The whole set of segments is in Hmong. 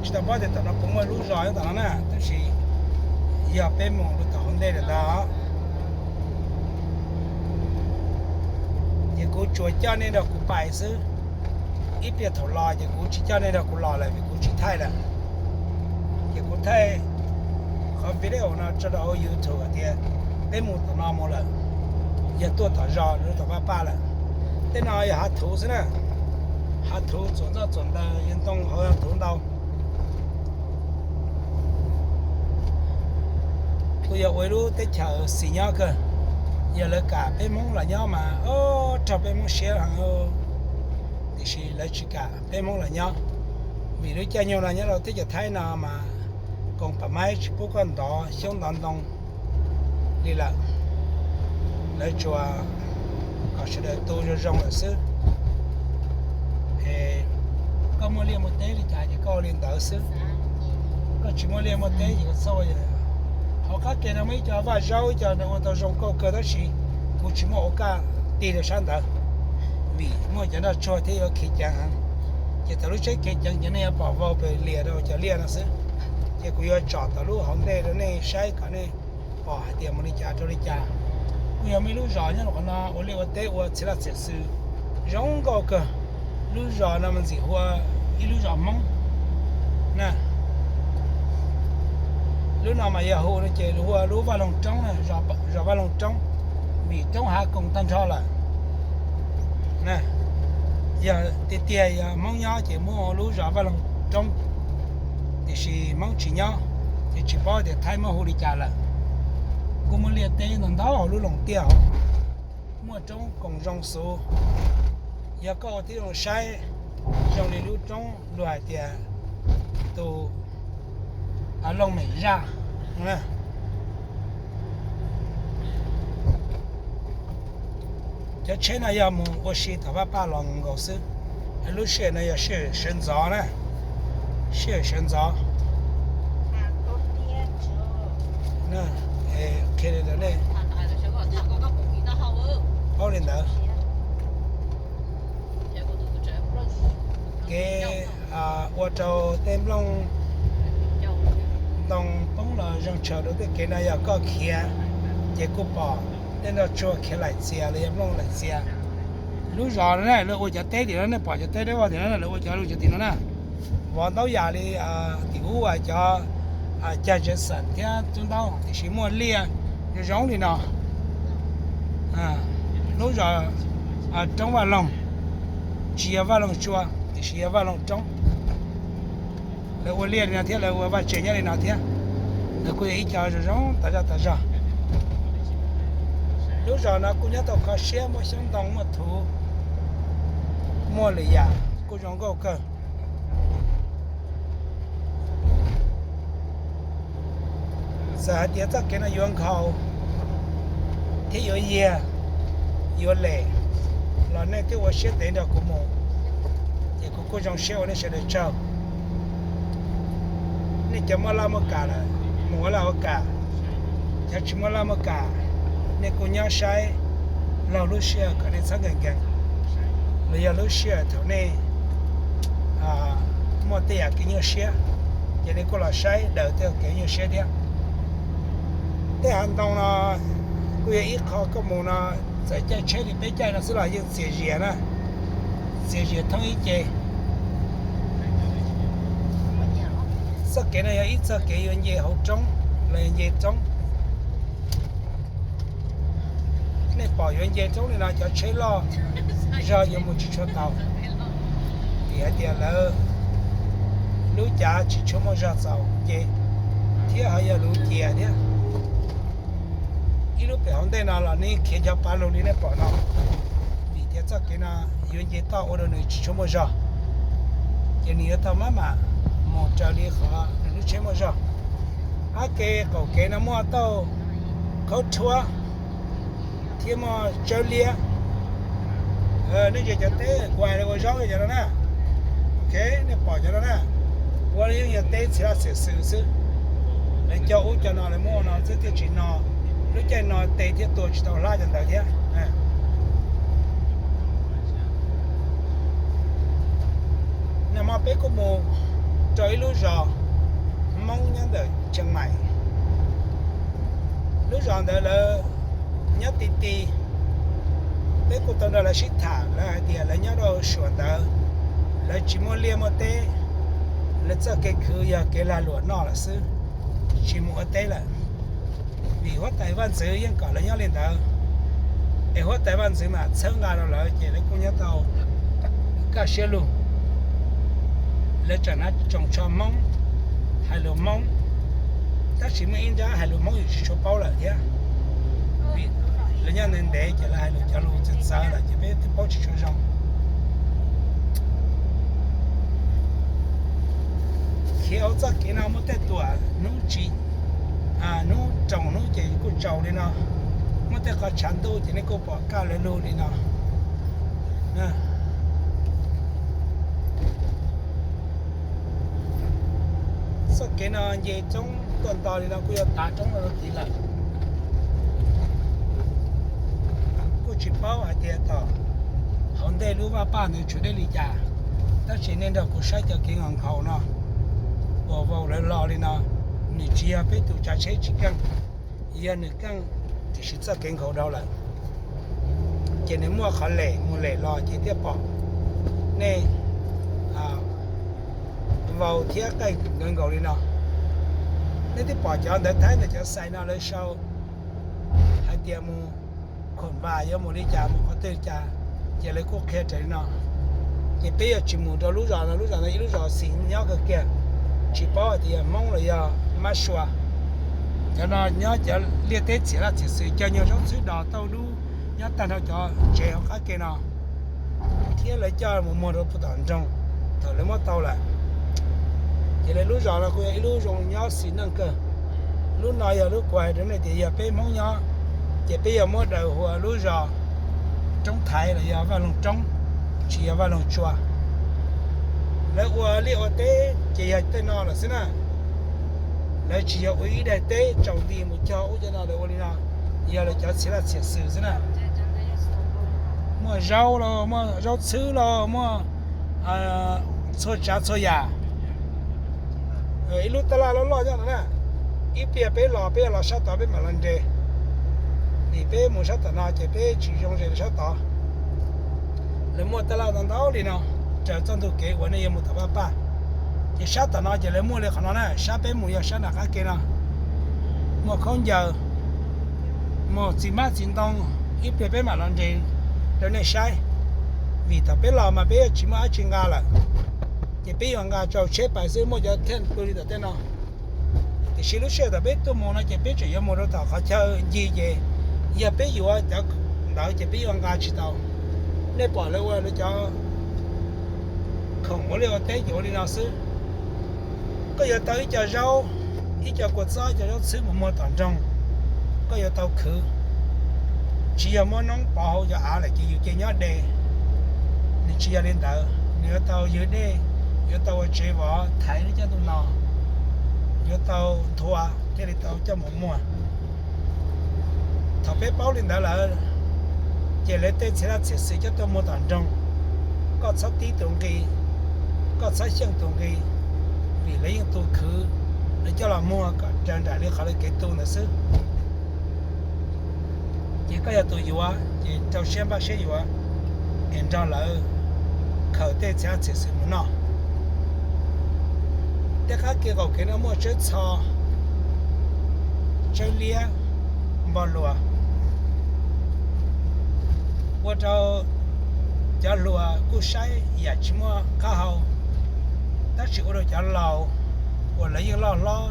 Tsis tau paub tias tom no puas muaj lub zos nyob tom no na, tab sis yog peb mus rau tom hauv ntej lawm ntag. Ces kuv tsuas coj nej nrog kuv pais xwb. Ib pliag thaum los ces kuv tsis coj nej nrog kuv los lawm vim kuv tsis thaij lawm. Ces kuv thaij qhov video no tso rau hauv YouTube hais tias peb mus tom no mus lawm, yog tuaj tom zos rau tom Vaj Paj lawm. Tej no yog hav thuv xwb na, hav thuv txuas ntxoj txuas ntawv, yog ntoo hauv hav thuv ntau. Kuj yog ua ib lub teb chaws xis nyob kawg. Yog lawv kam peb Hmoob los nyob mas ob raug peb Hmoob siab heev, tiam sis lawv tsis kam peb Hmoob los nyob. Vim lub caij nyoog no nyob rau teb chaws Thaib no mas koom pam maib tsis pub koj ntov xyoob ntov ntoo li lawm. Lawv tsuas kom sawv daws tu zoo zoo lawm xwb. Koj muaj liaj muaj teb li cas ces koj ua li ntawd xwb. Koj tsis muaj liaj muaj teb ces koj txhob ua. Hauv qab ke no muaj ib co vaj zaub, ib co ua tau zoo nkauj kawg tab sis kuv tsis muaj ua kaj tig rau sab ntawd, vim muaj cov nroj tsuag thiab yuav khiav ceev heev. Ces thaum lub tsheb khiav ceev ces nej yuav pom vau pes lias rau cov liaj no xwb. Ces kuv yuav tsom tom lub hauv ntej rau nej saib kom nej pom hais tias mus li cas rau li cas. Kuj yog muaj ib lub zos nyob rau qhov no ua liaj ua teb ua txhia laj txhia xwm zoo nkauj kawg. Lub zos no mas ntxim hu ua ib lub zos Hmoob na. Lub no mas yog hu no ces hu ua lub Vaj Loog Roob, zos Vaj Loog Roob, vim roob hav koom tag nrho lawm. Yog tiag tiag yog Hmoob nyob ces muab hu lub zos Vaj Loog Roob, tiam sis Hmoob tsis nyob ces tsis paub tias Thaib muab hu li cas lawm. Kuj muaj liaj teb ntau ntau hauv lub loos tiaj hauv, muaj roob koom zoo xwb. Yog koj ua tib zoo saib zoo li lub roob luag hais tias tus Looj Mem Zaj. Cov tsheb no yog mus ua si tom Vaj Paj los nkaus xwb. Lub sij hawm no yog sij hawm sawv ntxov na, sij hawm sawv ntxov. Qhia li ntawd nej paub li ntawd. Kev ua rau tej nplooj ntoo poob los zoo tshaw rau tej kev no yog koj khiav ces kuj pom tej nroj tsuag khiav laim txias los yog nplooj laim txias. Lub zos no na lawv ua cov teb tim no, nej pom cov teb dawb vog tim no na, lawv ua cov lub cov tim no na. Vov ntaub yam li tim ub cov cag tsev xeem thiab tub ntaub, tiam sis muaj liaj zoo zoo li no. Lub zos Roob Vaj Loog, tsis yog Vaj Loog Tsua, tiam sis yog Vaj Loog Roob. Lawv ua liaj li no thiab lawv ua vaj tse nyob li no thiab. Lawv kuj yog ib co zoo zoo tas zog tas zog. Lub zos no kuj nyob tau kho siab, muaj xyoob ntoo muaj thuv, muaj lwm yam kuj zoo nkauj kawg. Txawm hais tias txoj kev no yuav nkhaus thiab yuav yiag, yuav lem los nej twb ua siab ntev nrog kuv mus, ces kuv kuj zoo siab ua nej sawv daws tsaug. Nej cov muaj laj muaj kam lawm mus ua laj ua kam, cov tsis muaj laj muaj kam nej kuj nyob saib laug lub sij hawm kom nej txhob nkees nkees, los yog lub sij hawm thaum nej muaj tej yam kev nyuaj siab ces nej kuj los saib daws tej kev nyuaj siab thiab. Tej hav ntoo no kuj yog ib qho koj mus no, txawm caij tsheb li peb caij no xwb los yeej txias zias na, txias zias thoob ib ce. Txoj kev no yog ib txoj kev yuav nce hauv roob los yog nce roob. Nej pom yuav nce roob li no cov tsheb loj zog yuav mus tsis tshua tau, vim hais tias lawv lub cav tsis tshua muaj zog txaus nce thiab ho yog luv cia thiab. Ib lub pem hauv ntej no los nej khiav nco pav lug li nej pom no, vim tias txoj kev no yuav nce toj ua rau nws tsis tshua muaj zog, ces nws yuav tau maj mam mus raws li qhov nws lub tsheb muaj zog. Ab ke qaum kev no muaj tauj khaub rhuab thiab muaj tsawb liab. Nej ntsia cov teb kuv hais ua zaub cov no na, ok, nej pom cov no na, ua yeej yog teb txhia laj txhia xwm xwb. Lawv cog ub cog no lawv muab ua no xwb thiaj tsis no, lub caij no tes thiaj tua tsis tau hlab cov ntawd thiab. Nag hmo peb kuj mus rau ib lub zos Hmoob nyob ntawm Chiang Mai. Lub zos ntawd lawv nyob ti ti, peb kuj tau nrog lawv sib tham, lawv hais tias lawv nyob rau suam ntawd, lawv tsis muaj liaj muaj teb, lawv txoj kev khwv yog kev lag luam noj lawm xwb, tsis mus ua teb lawm. Vim huab tais vaj ntxwv yeej kom lawv nyob li ntawd, es huab tais vaj ntxwv mas txhawb nqa rau lawv ces lawv kuj nyob tau kaj siab lug. Lawv tseem hnav tsoos tsho Hmoob, hais lus Hmoob, tab sis muaj ib nrab hais lus Hmoob yus tsis tshua paub lawm thiab. Vim lawv nyob ntev ntev ces lawv hais lus cov lus txawv txawv lawm ces peb twb paub tsis tshua zoo. Khiav hauv txoj kev no muaj tej tuam hnub tsis, hnub roos hnub ces kuj tsaus li no, muaj tej qhov tshav ntuj ces nej kuj pom kaj lawv lug li no. Txoj kev no nce roob tuaj nto li no kuj yuav tav roob no rau tid lawm. Kuj tsis paub hais tias tom hauv ntej lub vaj paj ntawd tshuav deb li cas, tab sis nej nrog kuv saib cov kev nkhaus nkhaus no uas vau lawv lo li no, nws tsis yog peb tus tsav tsheb tsis keej, yog nws keej tiam sis txoj kev nkhaus dhau lawm. Ces nws muaj qhov lem mus lem los ces thiaj pom nej vau thiab qaij nkawd nkaus li no. Nej twb pom cov ntawv Thaib ntawm cov xais no lawv sau hais tias mus Khon Vas yuav mus li cas mus qhov twg li cas, ces lawv kuj qhia raws li no. Ces peb yuav tsis mus rau lub zos no, lub zos no ib lub zos xis nyob kawg kiag, tsis paub hais tias yog Hmoob los yog Mab Sua. Cov no nyob cov liaj teb txhiam laj txhiam xwm, cov nyuag zaub txhwb dos tauj dub nyob tag nrho cov tsev hauv qab ke no, thiab lawv coj mus muag rau puag tom nroog thaum lawv muab tau lawm. Ces lawv lub zos no kuj yog ib lub zoo nyob xis neej kawg. Lub no yog lub kuv hais rau nej tias yog peb Hmoob nyob, ces peb yuav muab daws hu ua lub zos Roob Thaiv los yog Vaj Loog Roob, tsis yog Vaj Loog Tsua. Lawv ua liaj ua teb ces yog tej no lawm xwb na. Lawv tsis yog ua ib daim teb tsaus nti mus cog ub cov no, lawv ua li no yog lawv cov txhiam laj txhiam xwm xwb na. Muaj zaub los muaj zaub txhwb los muaj txhua tsav txhua yam. Ib lub taj laj loj loj nyob no na, ib pliag peb los peb yuav los sab tod peb mam los nres, vim peb mus sab tom no ces peb tsis zoo ze sab tod. Lawv muaj taj laj ntau ntau li no raws txoj ntug kev uas nej yuav mus tom Paj Paj. Ces sab tom no ces lawv muaj li qhov no na, sab peb mus yog sab nram qab ke no, muaj khaub ncaws, muaj txiv hmab txiv ntoo, ib pliag peb mam los nres rau nej saib. Vim thaum peb los mas peb yuav tsis muaj dab tsi nqa lawm, ces peb yuav nqa tsau tsheb pais xwb, muaj cov theej pw li tom tej no. Tiam sis lub sij hawm thaum peb tuaj mus no ces peb tseem yuav mus rau tom qhov chaw ncig ces yog peb yuav cov ntawd ces peb yuav nqa tsis tau. Nej pom lawv ua lawv cov khoom ua liaj ua teb ces ua li no xwb. Koj yuav tau ib co zaub, ib co kua txob, ib co zaub txhwb mus muag tom nroog, koj yuav tau khwv. Tsis yog muab noob pov hauv cov av lawm ces yus cia nyob de. Nws tsis yog li ntawd, nws yuav tau ywg dej, yuav tau ua tsev vov thaiv lub caij ntuj no, yuav tau nthua thiaj li tau coj mus muag. Thaum peb paub li ntawd lawm, ces lawv tej txhiam laj txhiam xwm coj tuaj muag tom nroog, koj txhob tib tus nqi, koj txhob xyeej tus nqi, vim lawv yeej tu khwv, lawv coj los muag kom raws nraim li qhov lawv kev tu ntawd xwb. Ces koj yog tus yuav ces rau siab npaj siab yuav, es nrog lawv khaws tej txhiam laj txhiam xwm mus noj. Tej qab ke qaum kev no muaj tsawb txho, tsawb liab, npog luas, ua rau cov hluas kuj saib yam tsis muaj qab hau, tab sis ua rau cov laus uas lawv yeej loj hlob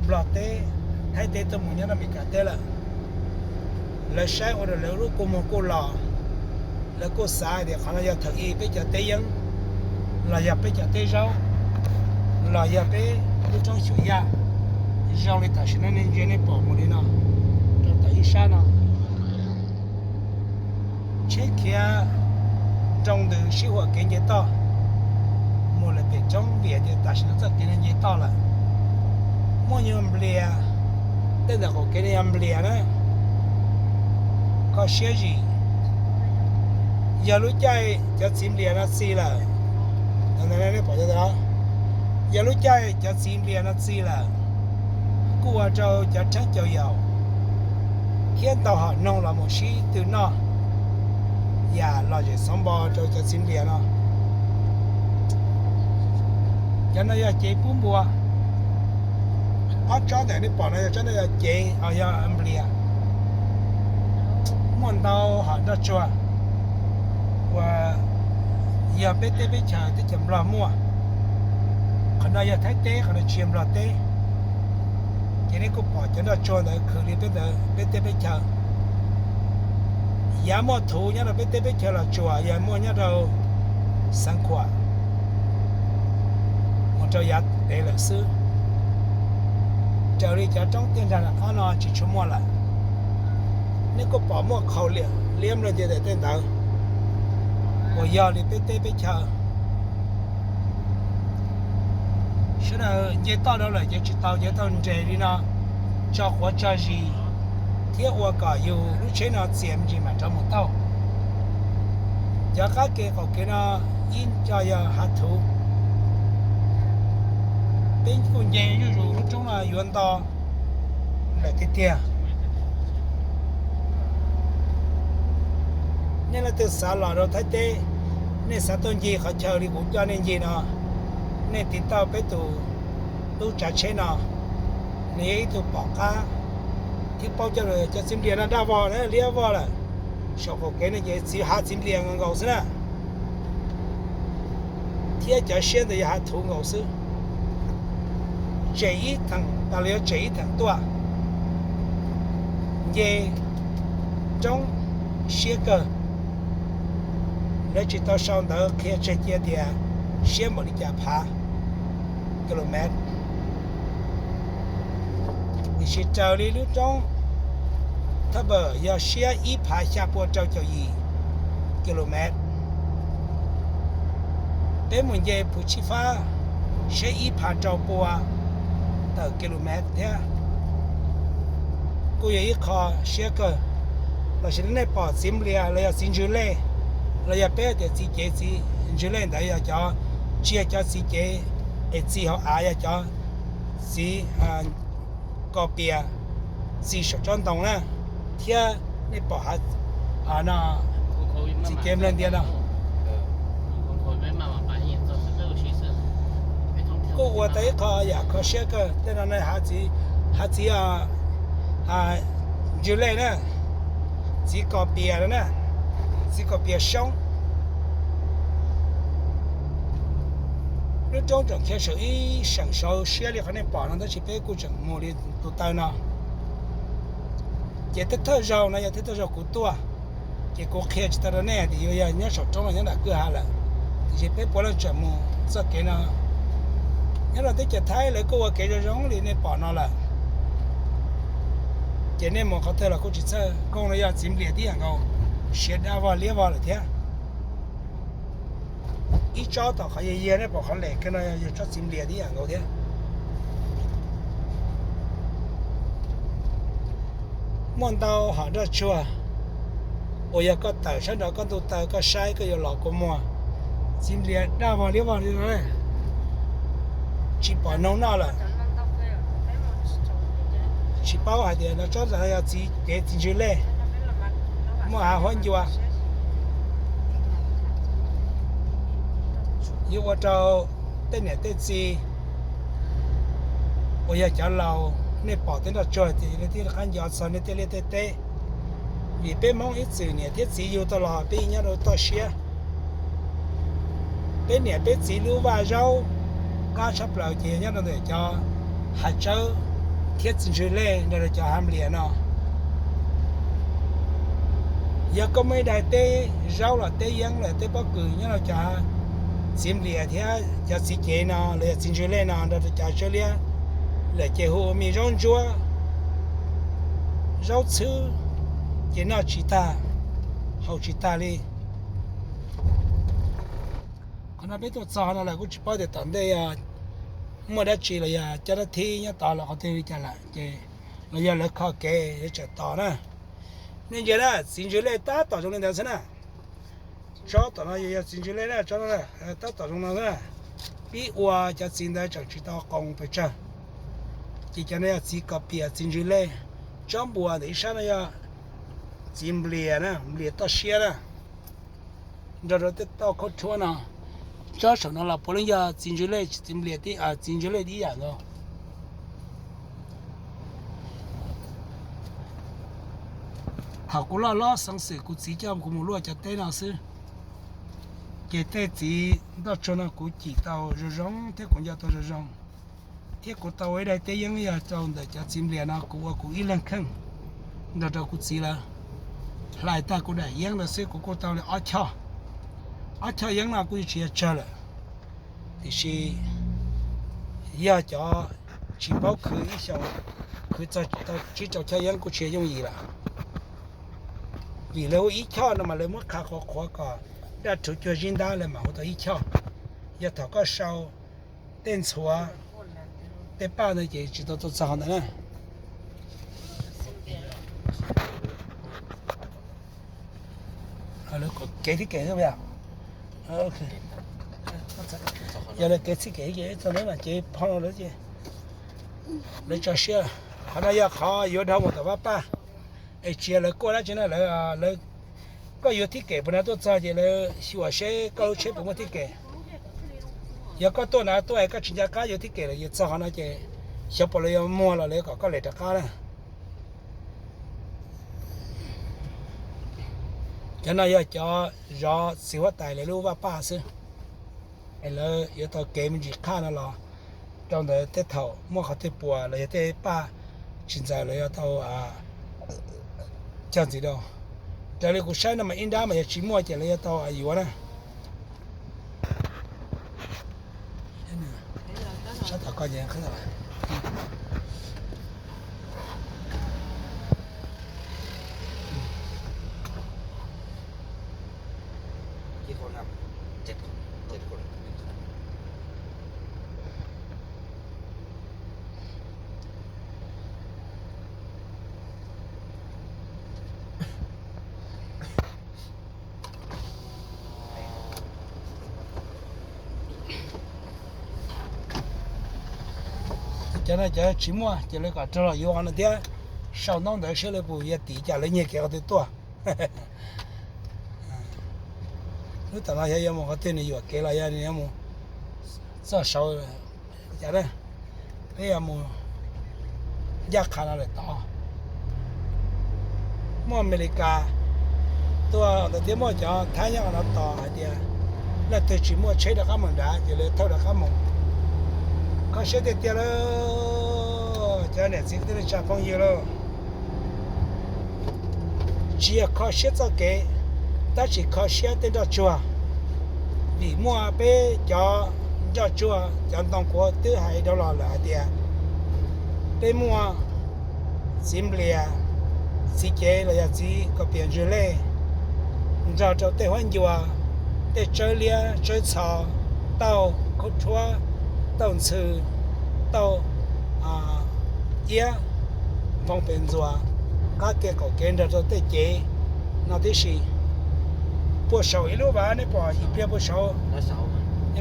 Nplog teb, Thaib teb tuaj mus nyob rau Meskas teb lawm, lawv saib ua rau lawv lub kua muag kuj los, lawv kuj xav hais tias qhov no yog thaum ub peb cov teb yeeb, los yog peb cov teb zaub, los yog peb lub roob xyuas yaj, zoo li tam sim no nej ntsia nej pom mus li no rau tom ib sab no. Tsheb khiav nroo ntws sib huam kev nce toj mus lawm pem roob vim tias tam sim no txoj kev no nce toj lawm. Muaj nyuag nplias, tej ntawm qaum kev no yog nplias na, koj siab zim. Yog lub caij cov txiv nplias no txi lawm, ntawd nej pom cov ntawd, Yog lub caij cov txiv nplias no txi lawm, kuj ua rau cov rheeb caus yaus thiab ntau hom noog los mus sib tw noj yam lom zem xov npo rau cov txiv nplias no. Cov no yog cev pub npua. Ob tsob ntawm nej pom no yog tsob ntawd yog cev, yog nplias. Muaj ntau hom nroj tsuag uas yog peb teb peb chaws teb chaws Nplog muaj. Qhov no yog Thaib teb, qhov no tsis yog Nplog teb. Ces nej kuj pom cov nroj tsuag ntawd khwv li peb ntawd peb teb peb chaws. Yav muaj thuv nyob rau peb teb peb chaws los tsuas yog muaj nyob rau Xeev Khuam mus rau yav dev lawm xwb. Raws li cov roob tiaj nrag qab no tsis tshua muaj lawm. Nej kuj pom muaj qhaus liam liab nplawg ntias tej ntawd uas yog li peb teb peb chaws. Sawv daws nce toj rau lawm ces tsis tau, ces tau nres li no tso quav tso zis thiab ua kom yus lub tsheb no txias me ntsis mam rov mus tauj. Cov qab ke qaum kev no ib co yog hav thuv. Peb kuj nce zuj zus lub roob no yuav nto lawm tiag tiag. Nej leej twg xav los rau Thaib teb, nej xav tuaj ncig qhov chaw li kuv coj nej ncig no, nej tiv tauj peb tus tub tsav tsheb no, nws yog ib tug pom qab thiab paub coj cov txiv nplias no daj vog na liab vog lawm. Saum qaum kev no ces txiv hav txiv nplias nkaus xwb na, thiab cov siab ntawd yog hav thuv nkaus xwb. Tsem ib theem tas los yog tsem ib theem tuaj, nce roob siab kawg. Lawv tsis tau sau ntawv qhia tseg cia tias siab npaum li cas phav kilomev. Tiam sis raws li lub roob Thaj Npawm yog siab ib phav xya pua rau caum yim kilomev. Peb mus nce Phuv Tsib Fab siab ib phav rau pua tawm kilomev thiab. Kuj yog ib qho siab kawg. Los sis nej pom txiv nplias los yog txiv ntswg lej, los yog peb tias txiv cev txiv ntswg lej ntawd yog cov, tsis yog cov txiv cev es txi hauv av, yog cov txiv kos pias txi saum tsob ntoo na, thiab nej pom no txiv cev nplawg ntias no kuj ua tau ib qho yam kho siab kawg. Tej no hav txiv, hav txiv ntswg lej na, txiv kos pias no na, txiv kos pias soob. Lub roob tseem khiav saum ib seem saud siab li qhov nej pom no, tab sis peb kuj tseem mus li tus taw no. Ces thawj thawj zaug no yog thawj thawj zaug kuv tuaj, ces kuv qhia tsis tau rau nej tias yuav yog nyob saum roob los nyob nram kwj ha lawm. Tiam sis peb puav leej tseem mus txoj kev no. Nyob rau teb chaws Thaib lawv kuj ua kev zoo zoo li nej pom no lawm. Ces nej mus qhov twg los kuj tsis txhawj. Koog no yog txiv nplias tib yam nkaus, siav daj vog liab vog lawm thiab. Ib tsob tom qhov yiag yiag nej pom qhov lem kawg no yog tsob txiv nplias tib yam nkaus thiab. Muaj ntau hom nroj tsuag uas yog koj tawm sab nraud koj ntuj taw koj saib koj yuav los kua muag, txiv nplias daj vog liab vog li no, tsis pom noog noj lawm. Tsis paub hais tias no tsob ntawd yog txiv cev txiv ntswg lej, muaj hav huab ncua. Yuav ua rau tej niam tej txiv uas yog cov laus, nej pom tej nroj tsuag ces nej thiaj li qab nco txog nej tej liaj tej teb. Vim peb Hmoob ib txwm niam thiab txiv yug tau los peb yeej nyob rau toj siab. Peb niam peb txiv lub vaj zaub qab tshaj plaws ces yog nyob rau ntawm cov hav tsawb thiab txiv ntswg lej nrog rau cov hav nplias no. Yog koj muaj ib daim teb zaub los teb yeeb los teb pob kws nyob rau cov txiv nplias thiab cov txiv cev no los yog txiv ntswg lej no nrog rau cov tsawb liab lawm ces hu ua me zaub ntsuab, zaub txhwb, ces noj tsis tag, haus tsis tag li. Qhov no peb tuaj txog no lawm kuj tsis paub tias tom ntej yog muaj dab tsi los yog cov dab thib nyob tod los qhov twg li cas lawm ces los yog lawv kho kev yuav tsam tos na. Nej ntsia na, txiv ntswg lej tab tom zoo li ntawd xwb na. Tsob tom no yog txiv ntswg lej na, tsob no tab tom zoo no xwb na. pib ua cov txiv ntawd tseem tsis tau qoos pes tsawg. Ces cov no yog txiv kos pias, txiv ntsws lej. Tsob npua ntawm ib sab no yog txiv nplias na, nplias toj siab na, nrog rau tej toj khaub rhuab no. Tsob saum no los puav leej yog txiv ntsws lej, txiv nplias tib, txiv ntsws lej tib yam nkaus. Thaum kuv loj hlob xeev xwm kuv txiv coj kuv mus luaj cov teb no xwb, ces tej txiv ntoj tsuag no kuv cim tau zoo zoo thiab kuv nco tau zoo zoo, thiab kuv tau ua ib daim teb yeeb yog rau ntawm cov txiv nplias no kuv ua kuv ib leeg kheej nrog rau kuv txiv lawv hlais tag kuv daim yeeb ntawd xwb kuv kuj tau li ob choj. Ob choj yeeb no kuj tsis yog tsawg lawm, tiam sis yog cov tsis paub khwv ib xyoos, khwv txog tau tsib rau choj yeeb kuj tsis yog yooj yim lawm. Vim lawv hu ib choj no mas lawv muab qha qhuav qhuav kom daj rhuv cuag zib ntab lawv mam hu tau ib choj. Yog thaum koj sau tej ntxhuav, tej paj ntawd ces tsis tau tuaj txog ntawd na. Kev thib kev, yog lawv kev thib kev ces txog ntawd mas ces pho lawv ces lawv tso siab. Qhov no yog qhov yuav dhau mus tom vaj paj, es tsis yog lawv kuaj dab tsi na, lawv, koj yuav thib kev puas no tuaj txog ces lawv xyuas seb koj lub tsheb puas muaj thib kev. Yog koj tuaj na tuaj es koj tsis nco qab yuav thib kev lawm, yuav txog qhov no ces xyov puas lawv yuav muag los lawv yuav kom koj lem rov qab na. Cov no yog cov zov txiv huab tais lawv lub vaj paj xwb, es lawv yuav tau kev me ntsis qhaj no los rau ntawd tej thaum muaj qhov twg puas los yog tej paj tsis ntxaws los yuav tau cog ntxiv rau. Raws li kuv saib no mas ib nrab mas yog tsis muaj ces lawv yuav tau yuav na. Cov no cov tsis muaj ces lawv kom rau los yuav no thiab, sau ntaub ntawv seb lawv puas yuav tim cas, lawv nyiag kev qhov twg tuaj. Lub tom no xyov yuav mus qhov twg, nws yuam kev los yog nws yuav mus txoj saud. Cas peb yuav mus ncaj qha no lawm tod. Muaj Amelikas tuaj ntawd thiab muaj cov Thaib nyob qhov no tos hais tias leej twg tsis muaj tsheb rov qab mus nrad ces lawv thauj rov qab mus. Kho siab tiag tiag lauj cov niam txiv kwv tij neej tsa phooj ywg lauj. Tsis yog kho siab txoj kev, tab sis kho siab tej nroj tsuag. Vim muaj peb cov nroj tsuag, cov ntoo kuv twb hais dhau los lawm hais tias peb muaj txiv nplias, txiv cev los yog txiv kos pias ntsws lej, nrog rau tej huab ncua, tej tsawb liab tsawb txho, tauj khaub rhuab, tauj ntxhw, tauj iab, nphoo pes ntxuas, qab kev qaum kev nrog rau tej cev no tib si. Puag saum ib lub vaj, nej pom ib pliag puag saum,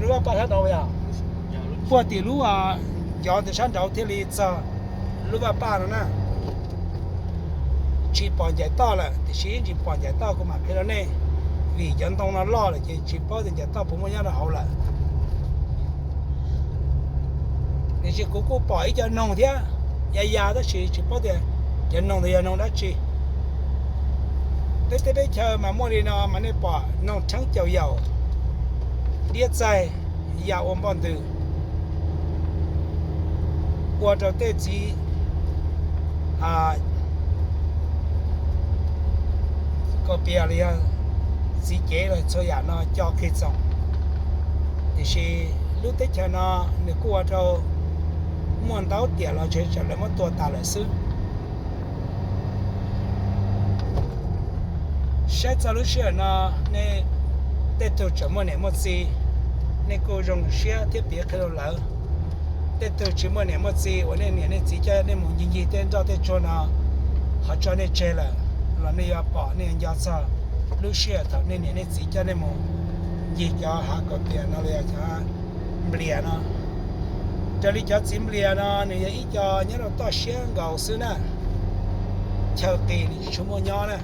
lub vaj paj sab nraud yog puag tim lub, cov ntawm sab nraud thiaj li txog lub vaj paj no na. Tsis pom ncaim toj lawm, tiam sis tsis pom ncaim toj kuv mam qhia rau nej, vim cov ntoo no loj lawm ces tsis paub tias ncaim toj puas muaj nyob rau hauv lawm. Tiam sis kuv kuj pom ib co noog thiab, ya ya tab sis tsis paub tias cov noog ntawd yog noog dab tsi. Peb teb peb chaw mas muaj li no mas nej pom noog rheeb caum yaum, diab txaig, ya ua npoj ntws, ua rau tej txiv kos pias los yog txiv cev los txhua yam no co qig txoos. Tiam sis lub teb chaws no nws kuj ua rau muaj ntau tiam los tseem tsam lawv muab tua tas lawm xwb. Saib txog lub sij hawm no, nej tej tug tseem muaj niam muaj txiv, nej kuj zoo siab thiab piav qhia rau lawv. Tej tug tsis muaj niam muaj txiv uas nej niam nej txiv coj nej mus ncig ncig tej nroj tej tsuag no, ho tso nej tseg lawm, los nej yuav pom nej yuav nco txog lub sij hawm thaum nej niam nej txiv coj nej mus ncig cov hav kos pias no los yog cov Nplias no. Raws li cov txiv Nplias no nws yog ib co nyob rau toj siab nkaus xwb na, chaw qis nws tsis tshua muaj nyob na,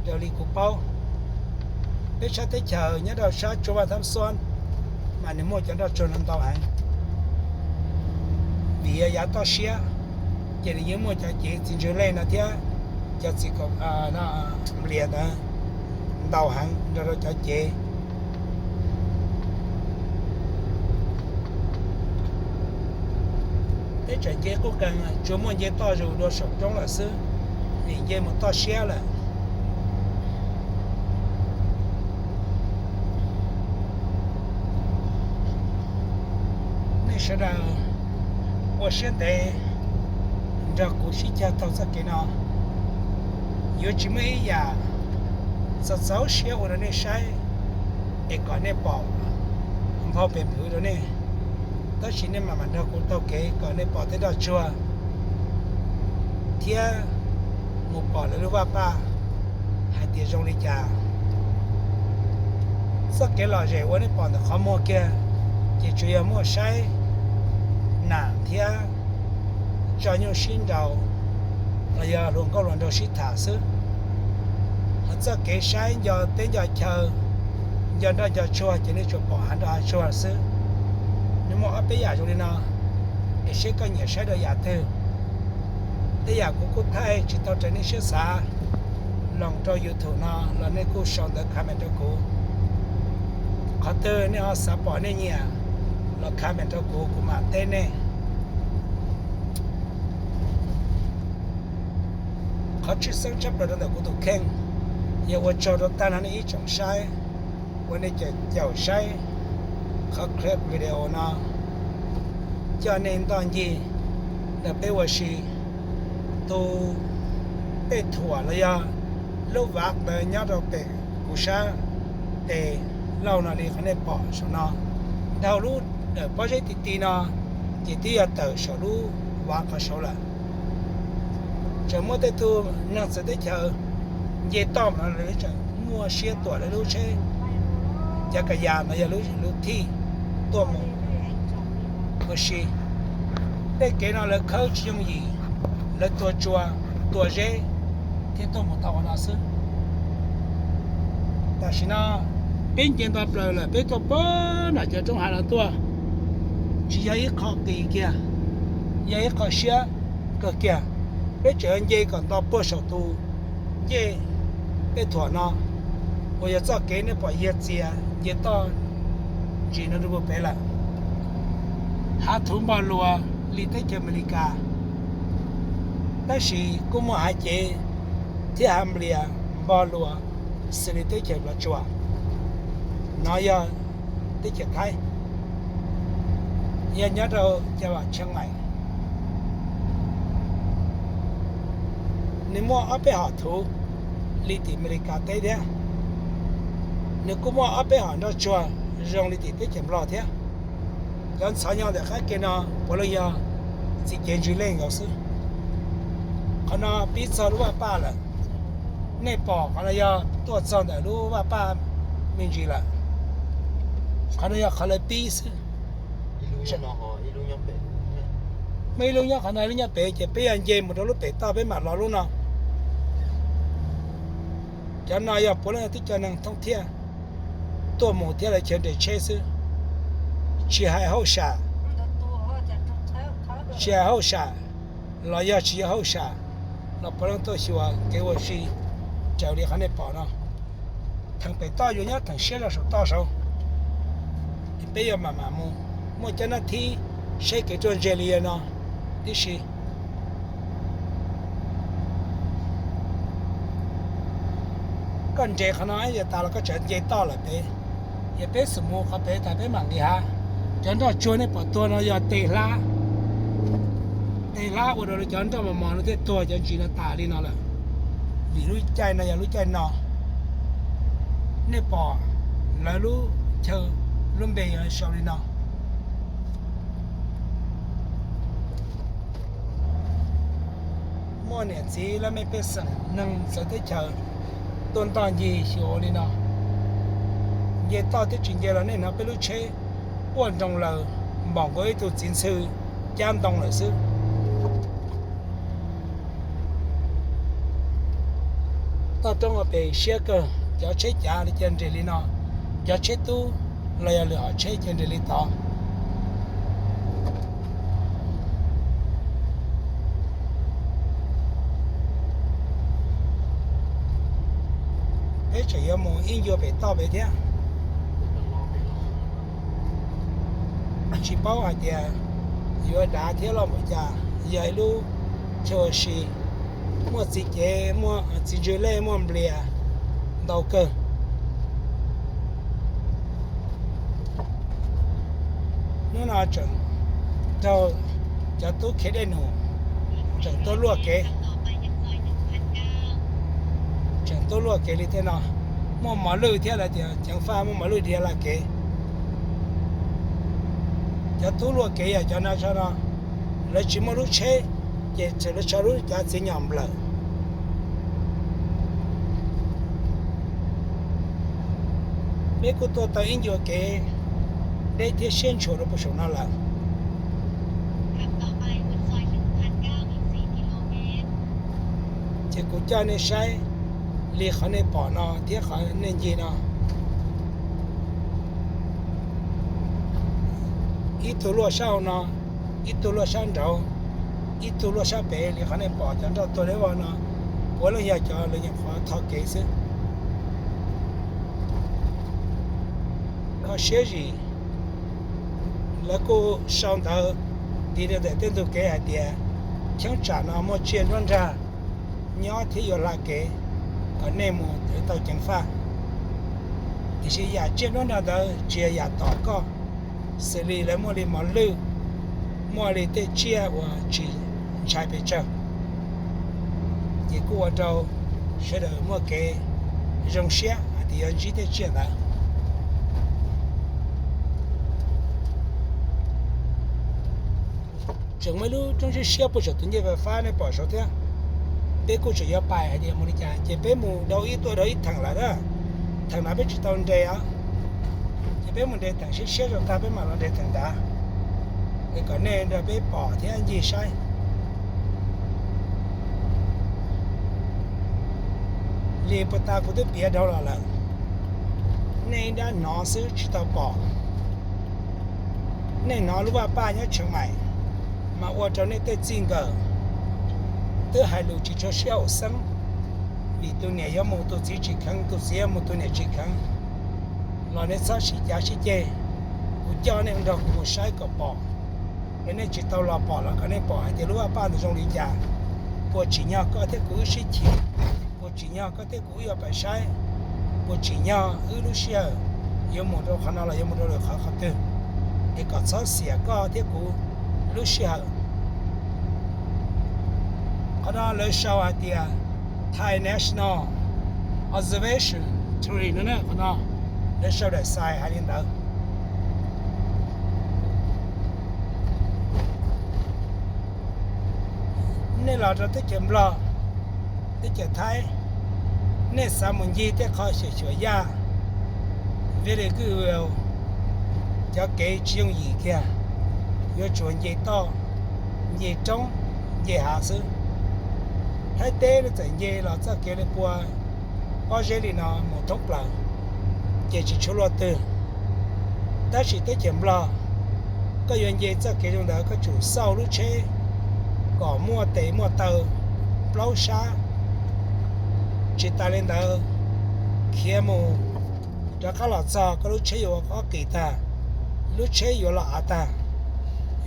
raws li kuv paub. Peb sab teb chaws nyob rau sab Tsuas Vaj Thab Xuab mas nws muaj cov nroj tsuag no ntau heev, vim yog yav toj siab, ces nws yeej muaj cov cev txiv ntsws lej no thiab cov txiv Nplias ntawd ntau heev nrog rau cov cev. Teb chaws nce qub qees tsuas muaj nce toj zus dua saum roob lawm xwb, vim nce mus toj siab lawm. Nej sawv daws ua siab ntev nrog kuv sib cog taug txoj kev no, yuav tsis muaj ib yam txaus txaus siab ua rau nej saib es kom nej pom nphau pes phwv rau nej. Tab sis nej mam mam nrog kuv taug kev kom nej pom tej nroj tsuag thiab mus pom lawv lub vaj paj hais tias zoo li cas. Txoj kev lom zem uas nej pom ntawm qhov muag kiag ces tsuas yog muaj saib nam thiab tso nyuj sib nraus los yog hluas nkauj hluas nraug sib tham xwb. Hos txoj kev saib nco teb nco chaw, nco nroj nco tsuag ces nej tsuas pom hav nroj hav tsuag xwb. Nws muaj ob peb yam zoo li no, es seb koj nyiam saib rau yam twg. Tej yam kuv kuj thaij tsis tau raws nej siab xav los rau YouTube no los nej kuj sau ntawv comment rau kuv. Qhov twg nej ho xav pom nej nyiam los comment rau kuv, kuv mam teb nej. Qhov tshwj xeeb tshaj plaws rau ntawm kuv tus kheej, yog ua tsaug rau tag nrho nej ib tsoom saib uas nej caum saib qhov clip video no, coj nej ntoj ncig nrog peb ua si. Tus tej thuam los yog lub vav ntawd nyob rau pem kuv sab tes lauj no li qhov nej pom saum no, dhau lub dawm pob zeb ti ti no ces twb yog tawm saum lub vav qhov saud lawm. Tseem muaj tej tug neeg txawv teb chaws nce toj no lawv tseem muaj siab tuam lawv lub tsheb, cov kas yas no yog lub thij tuaj mus ua si. Tej kev no lawv khawb tsis yooj yim, lawv tua tsua, tua zeb thiab tuaj mus tau qhov no xwb. Tam sim no peb nce nto plaws lawm, peb tuaj puag nram cov roob hav no tuaj, tsis yog ib qho qis kiag, yog ib qho siab kawg kiag. Peb tseem nce kom nto puag saum tus ncej tej thuam no, uas yog txoj kev nej pom yiag txias nce toj ntsis no rau puag pem lawm. Hav thuv npog luas li teb chaws Amelikas, tab sis kuj muaj hav cev thiab hav nplias npog luas xws li teb chaws Nplog Tsuas. No yog teb chaws Thaib, yog nyob rau cov vam Tsheej Maim. Nws muaj ob peb hom thuv li tim Amelikas teb thiab. Nws kuj muaj ob peb hom nroj tsuag zoo li tim teb chaws Nplog thiab. Cov ntxhov nyob ntawm qab ke no puav leej yog txiv cev ntsws lej nkaus xwb. Qhov no pib txog lub vaj paj lawm. Nej pom qhov no yog tuaj txog ntawm lub vaj paj me ntsis lawm. Qhov no yog qhov lawv pib xwb. Muaj ib lub nyob qhov no, ib lub nyob pem, ces peb yog nce mus rau lub pem toj peb mam los lub no. Cov no yog puav leej yog tib co neeg thoob thiaj tuaj mus thiab lawv chaw nres tsheb xwb, tsis hais hauj sam, tsis hais hauj sam los yog tsis yog hauj sam los puav leej tuaj xyuas kev ua si raws li qhov nej pom no. Theem pem toj yuav nyob theem siab zog saum toj saud. Peb yuav mam mam mus, muaj cov nab thib saib kev ruaj ntseg li no tib si. Koj nres qhov no ib yam tas los koj tseem nce toj lawm pem, yog peb xum mus qhov pem tas peb mam nqis hav. Cov nroj tsuag nej pom tuag no yog tes hlab, tes hlab ua rau cov nroj mos mos no thiaj tuag cov ntsis no tas li no lawm. Vim lub caij no yog lub caij no, nej pom lawv lub chaw, lub npe yog sau li no. Muaj niam txiv laj mej pej xeem neeg txawv teb chaws tuaj ntoj ncig xyuas ua li no. Nce toj twb tsis nce los nej hnov peb lub tsheb quaj nroo lawm, npaum nkaus ib tug txiv ntxhw cab ntoo lawm xwb. Toj roob ua pes siab kawg, cov tsheb cav li cia nres li no, cov tsheb tub los yog lwm hom tsheb cia nres li tod. Peb tseem yuav mus ib ncua pem toj pem thiab. Tsis paub hais tias yuav dav thiab los npaum cas, yog ib lub chaw ua si, muaj txiv cev, muaj txiv ntsws lej, muaj nplias ntau kawg. Hnub no tseem raug cov tub khiav dej num tseem tuaj luaj kev, tseem tuaj luaj kev li tej no. Muaj mos lwj thiab, lawv tias ceev faj muaj mos lwj dhia laj kev. Cov tub luaj kev yog cov no, no, lawv tsis muaj lub tsheb, ces txawm lawv tso lub cav txiav nyom nplawm. Peb kuj tuaj tau ib ncua kev deb thiab siab ntshua rau puag saum no lawm. Ces kuv coj nej saib li qhov nej pom no thiab qhov nej ncig no. Ib tug luaj sab hauv no, ib tug luaj sab nraud, ib tug luaj sab pem li qhov nej pom cov nroj tuag deb vog no, puav leej yog cov lawv nyuam qhuav tho kev xwb. Kho siab zim, lawv kuj sau ntawv nti rau ntawm tej ntug kev hais tias cheeb tsam no muaj tsiaj nruab nrag nyob thiab yuav hla kev kom nej mus tau ceev faj. Tiam sis yam tsiaj nruab nrag ntawd tsis yog yam tom koj, xws li lawv muaj li mos lwj, muaj li tej tsiaj uas tsis ntshai pes tsawg, ces kuj ua rau sawv daws muaj kev zoo siab hais tias yuav ntsib tej tsiaj ntawd. Tseem muaj ib lub roob siab siab puag saum tus ncej fais fab nej pom saud thiab. Peb kuj tseem yuav pais hais tias mus li cas, ces peb mus dhau ib tuaj dhau ib theem lawm na. Theem no peb tsis tau nres os, ces peb mus nres theem siab siab zoo tag peb mam los nres theem nrad, es kom nej nrog peb pom thiab ncig saib. Li puag ta kuv twb piav dhau los lawm, nej ib nrab hnov xwb tsis tau pom. Nej hnov lub vaj paj nyob Tsheev Maim mas ua rau nej tej txij nkawm twb hais lus tsis tshua sib haum xeeb, vim tus niam yuav mus tus txiv tsis kheev, tus txiv yuav mus tus niam tsis kheev, los nej txhob sib cav sib ceg. Kuv coj nej nrog kuv mus saib kom pom, es nej tsis tau los pom los kom nej pom hais tias lub vaj paj ntawd zoo li cas. Puas tsim nyog koj thiab kuv wb sib chim? Puas tsim nyog koj thiab kuv wb yuav pais saib? Puas tsim nyog wb lub sij hawm yuav mus rau qhov no los yuav mus rau lwm qhov qhov twg, es kom txhob xiam koj thiab kuv lub sij hawm? Qhov no lawv sau hais tias Thai National Observatory no, qhov no lawv sau daim xais hais li ntawd. Nej los rau teb chaws Nplog, teb chaws Thaib, nej xav mus ncig tej qhov xyuam xyuam yaj, very good view, cov kev tsis yooj yim kiag, yuav tsum nce toj, nce roob, nce hav xwb. Thaib teb nej txawm nce los txoj kev li pua pob zeb li no mus thoob plaws, ces tsis tshuav luaj twg. Tab sis teb chaws Nplog, koj yuav nce txoj kev zoo ntawd koj tsum xauj lub tsheb kom muaj tes muaj taw plaub sab. Tsis tas li ntawd, khiav mus rov qab los txog koj lub tsheb yuav ob qis tag, lub tsheb yuav los av tag,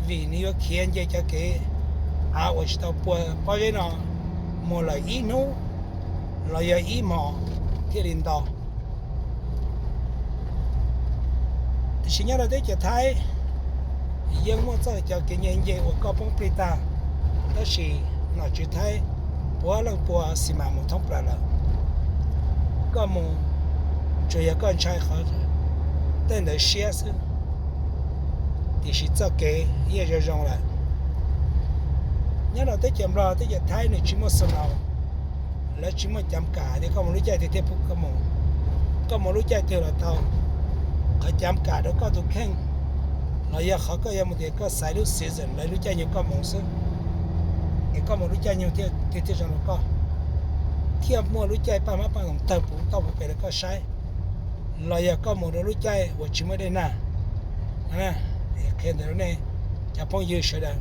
vim nws yuav khiav nce cov kev av uas tsis tau pua pob zeb no mus lawm ib hnub los yog ib hmos thiaj li nto. Tiam sis nyob rau teb chaws Thaib yeej muaj txoj cov kev nce nce uas koj poob plig tag, tab sis nom tswv Thaib puav leej pua xis mas mus thoob plaws lawm. Koj mus tsuas yog koj ntshai qhov tej ntawd siab xwb, tiam sis txoj kev yeej zoo zoo lawm. Nyob rau teb chaws Nplog, teb chaws Thaib nws tsis muaj snow, lawv tsis muaj cav kam tias koj mus lub caij twg thiaj pub koj mus, koj mus lub caij twg los tau. Qhov cav kam rau koj tus kheej Los yog qhov koj yuav mus tias koj xaiv lub season, lawv lub caij nyoog koj mus xwb, es koj mus lub caij nyoog thiaj thiaj zoo rau koj, thiaj muaj lub caij paj hmab paj ntoo tawg puv tauj puv pes rau koj saib, los yog koj mus rau lub caij uas tsis muaj dej nag. Qhia ntawd rau nej cov phooj ywg sawv daws.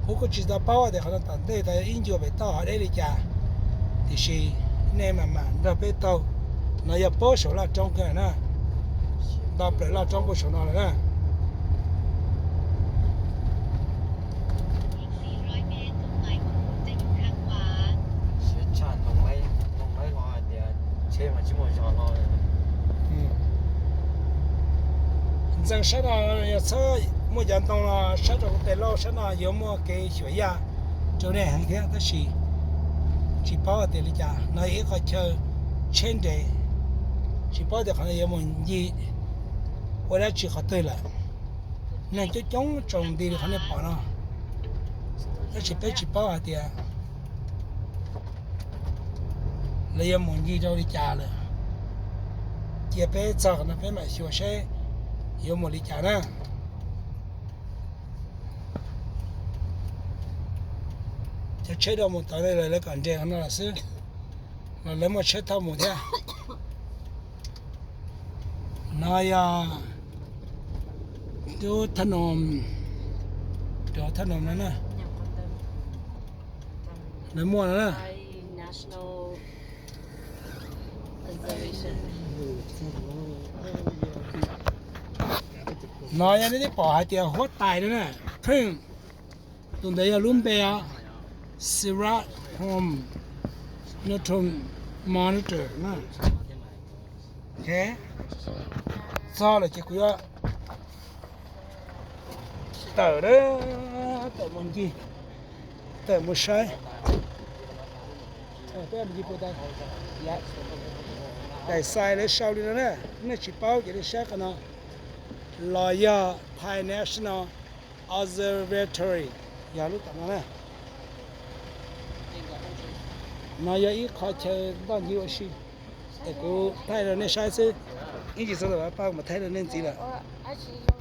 Kuv kuj tsis tau paub tias qhov no tom ntej tau ib ncua pem toj hov deb li cas, tiam sis nej mam mam nrog peb taug. No yog puag saum laj roob kawg na, nto plaws laj roob puag saum no lawm na. Ntxeev sab no yog txhob muaj cov ntoo no sab rau tes lauj, sab no yuav muaj kev xyuas yaj rau nej heev thiab, tab sis tsis paub tias li cas. No yog ib qho chaw tsheb nres, tsis paub tias qhov no yuav mus ncig ua dab tsi qhov twg lawm. Neeg coob coob tsaus nti li qhov nej pom no, tab sis peb tsis paub hais tias lawv yuav mus ncig rau li cas lawm. Cia peb txog qhov no peb mam xyuas seb yuav mus li cas na. Cov tsheb dua mus tod lawv kom nres qhov no lawm xwb, los lawv muaj tsheb thauj mus thiab. No yog lub thaj nom, cov thaj nom no na, lawv muaj no na. No yog nej twb pom hais tias huab tais no na, pheej, tus ntawd yog lub npe os, Siraj Home Network Monitor na. Txog lawm ces kuv yuav tawm, tawm mus ncig, tawm mus saib. Daim xais lawv sau li no na, nej tsis paub ces nej saib qhov no, los yog Thai National Observatory, yog lub tom no na. No yog ib qho chaw ntoj ncig ua si, es kuv thaij rau nej saib xwb, ib ntsis txog tam pa kuv mam thaij rau nej ntxiv lawm.